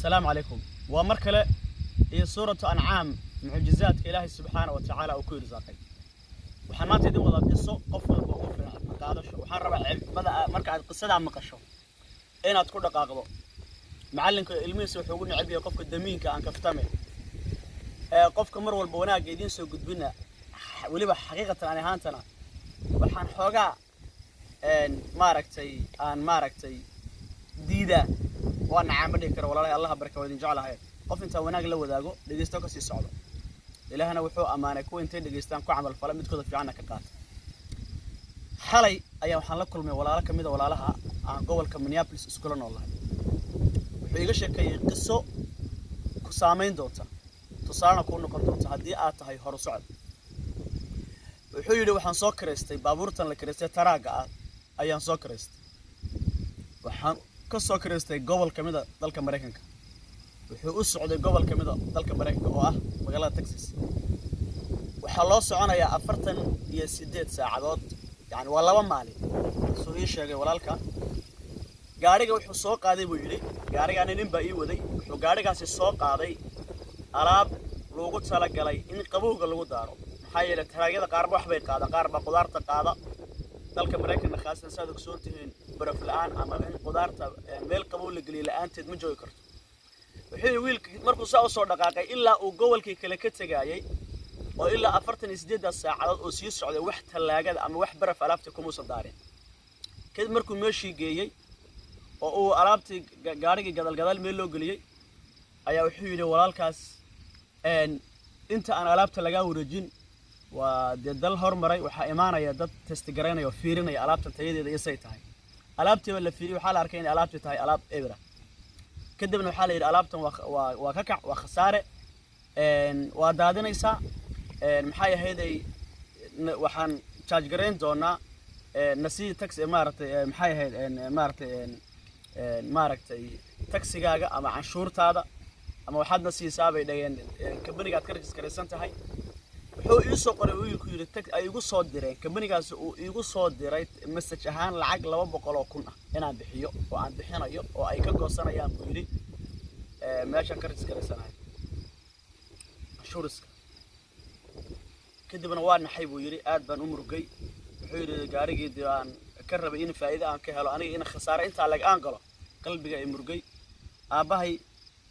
Asalaamu calaykum. Waa mar kale iyo Suuratu Ancaam, mucjizaadka Ilaahay subxaana wa tacaala uu ku irsaaqay. Waxaan maanta idin wadaa qiso qof walba ugu fiican qaadasho. Waxaan rabaa cibada marka aad qisadaa maqasho inaad ku dhaqaaqdo. Macallinka ilmihiisa wuxuu ugu necab yahay qofka damiinka aan kaftame ee qofka mar walba wanaagga idiin soo gudbina. Weliba xaqiiqatan ani ahaantana waxaan xoogaa maaragtay aan maaragtay diidaa, waa nacaama dhihi kara. Walaalahay, Allaha barka, waa idin jeclahay. Qof intaa wanaag la wadaago dhegeysto kasii socdo. Ilaahna wuxuu ammaanay kuwa intay dhegeystaan ku camal fala, midkooda fiicanna ka qaata. Xalay ayaa waxaan la kulmay walaalo ka mid a walaalaha aan gobolka Minneapolis iskula noolahay. Wuxuu iiga sheekeeyey qiso ku saamayn doonta, tusaalena kuu noqon doonta haddii aad tahay horu socod. Wuxuu yidhi, waxaan soo kiraystay baabuurtan la kiraystay, taraagga ah ayaan soo kiraystay. Waxaan ka soo kiraystay gobol ka mid a dalka Maraykanka. Wuxuu u socday gobol ka mid a dalka Maraykanka oo ah magaalada Texas. Waxaa loo soconayaa 48 saacadood, yacni waa 2 maalin, suu ii sheegay walaalka. Gaadhiga wuxuu soo qaaday, buu yidhi, gaadhigaani nin baa ii waday. Wuxuu gaadhigaasi soo qaaday alaab loogu talagalay in qabowga lagu daaro, maxaa yeelay taraagyada qaarba wax bay qaadaan, qaar baa qudaarta qaada. Dalka Maraykanna khaasatan, saad ogsoon tihiin, baraf la-aan ama in qudaarta meel qabow la geliyo la-aanteed ma joogi karto. Wuxuu yidhi, wiilka markuu saa usoo dhaqaaqay ilaa uu gobolkii kale ka tegaayay oo ilaa 48-daas saacadood oo sii socday, wax tallaagada ama wax baraf alaabtii kumuusan daarin. Kadib markuu meeshii geeyey oo uu alaabtii gaadhigii gadal gadaal meel loo geliyey, ayaa wuxuu yidhi walaalkaas, inta aan alaabta lagaa wareejin, waa dee dal hormaray, waxaa imaanaya dad test garaynaya oo fiirinaya alaabtan tayadeeda iyo say tahay. Alaabtii baa la fiiriyey. Waxaa la arkay inay alaabtii tahay alaab ebra. Kadibna waxaa la yidhi, alaabtan waa ka kac, waa khasaare, waa daadinaysaa. Maxay ahayday, waxaan charge garayn doonaa nasii tax, maaragtay, maxay ahayd, maaragtay, maaragtay taxigaaga ama canshuurtaada ama waxaadna siisaa, bay dhaheen, kambaniga aad ka register-aysan tahay. Wuxuu ii soo qoray wiilku, yidhi, tag ay igu soo direen kambanigaasi, uu iigu soo diray message ahaan lacag 200,000 ah inaan bixiyo oo aan bixinayo oo ay ka goosanayaan, buu yidhi, meeshaan ka register-aysanahay canshuuriska. Kadibna waa naxay, buu yidhi, aad baan u murugay. Wuxuu yidhi, gaarigii dee aan ka rabay in faa'iido aan ka helo, aniga in khasaare intaa lag aan galo, qalbiga ay murugay. Aabbahay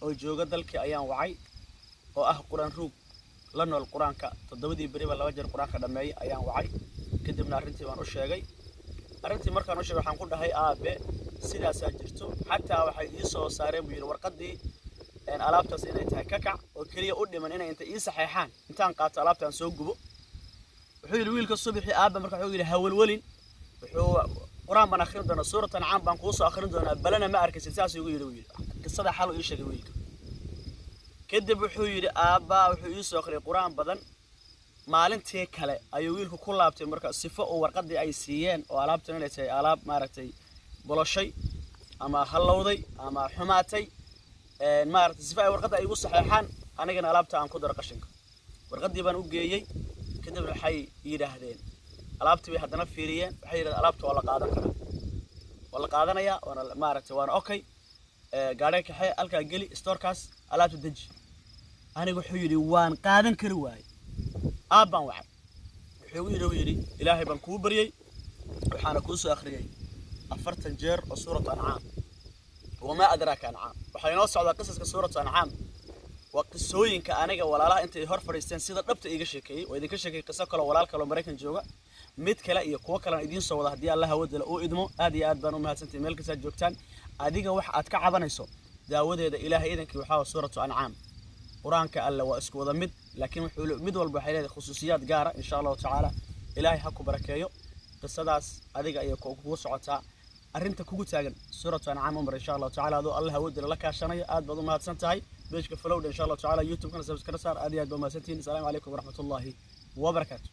oo jooga dalkii ayaan wacay, oo ah Qur-aan ruug la nool, Qur-aanka toddobadii beriba laba jeer Qur-aanka dhammeeyay ayaan wacay. Kadibna arrintii baan u sheegay. Arrintii markaan u sheegay, waxaan ku dhahay, aabe, sidaasaa jirto. Xataa waxay ii soo saareen, buu yidhi, warqaddii alaabtaas inay tahay kakac oo keliya u dhiman inay inta ii saxeexaan intaan qaato alaabta aan soo gubo. Wuxuu yidhi wiilka, subaxii aabba marka wuxuu yidhi, hawalwelin, wuxuu Qur-aan baan akhrin doonaa, Suurat Ancaam baan kuu soo akhrin doonaa, balana ma arkaysid. Saas igu yidhi, buu yidhi. Qisada xal uu ii sheegay wiilka. Kadib wuxuu yidhi, aabbaa wuxuu ii soo akhriyay Qur-aan badan. Maalintii kale ayuu wiilku ku laabtay marka sifo uu warqaddii ay siiyeen oo alaabtan inay tahay alaab, maaragtay, boloshay ama hallowday ama xumaatay, maaragtay, sifo ay warqadda ay igu saxeexaan, anigana alaabta aan ku daro qashinka. Warqaddii baan u geeyey. Kadibna waxay yidhaahdeen, alaabtii bay haddana fiiriyeen, waxay yidhahdeen, alaabta waa la qaadan karaa, waa la qaadanayaa, waana, maaragtay, waana okay. Gaadhiga kaxee, halkaa geli, store-kaas alaabta deji. Aniga, wuxuu yidhi, waan qaadan kari waayey. Aab baan wacay. Wuxuu yidhi, uu yidhi, Ilaahay baan kuu baryey, waxaana kuu soo akhriyey 40 jeer oo Suuratu Ancaam. Wamaa adraaka Ancaam. Waxaa inoo socdaa qisaska Suuratu Ancaam. Waa qisooyinka aniga walaalaha intay hor fadhiisteen sida dhabta iiga sheekeeyey. Waa idinka sheekeeyey qiso kaloo walaal kaloo Maraykan jooga, mid kale iyo kuwo kalena idiin soo wada haddii Allah hawadala uu idmo. Aad iyo aad baan u mahadsantahay meel kastaad joogtaan. Adiga wax aad ka cabanayso, daawadeeda Ilaahay idankii waxaa waa Suuratu Ancaam. Qur-aanka Alle waa isku wada mid, laakiin wuxuu mid walba waxay leedahay khusuusiyaad gaara. Insha Allahu tacaala, Ilaahay ha ku barakeeyo. Qisadaas adiga ayay kugu socotaa. Arrinta kugu taagan Suuratu Ancaam umar, insha Allahu tacala, adoo Allah awoodila la kaashanayo. Aad baad u mahadsan tahay. Page-ka follow-da, insha Allahu tacala, YouTube-kana subscribe saar. Aad iyo aad baa umahadsantihiin. Asalaamu calaykum waraxmatullaahi wabarakaatu.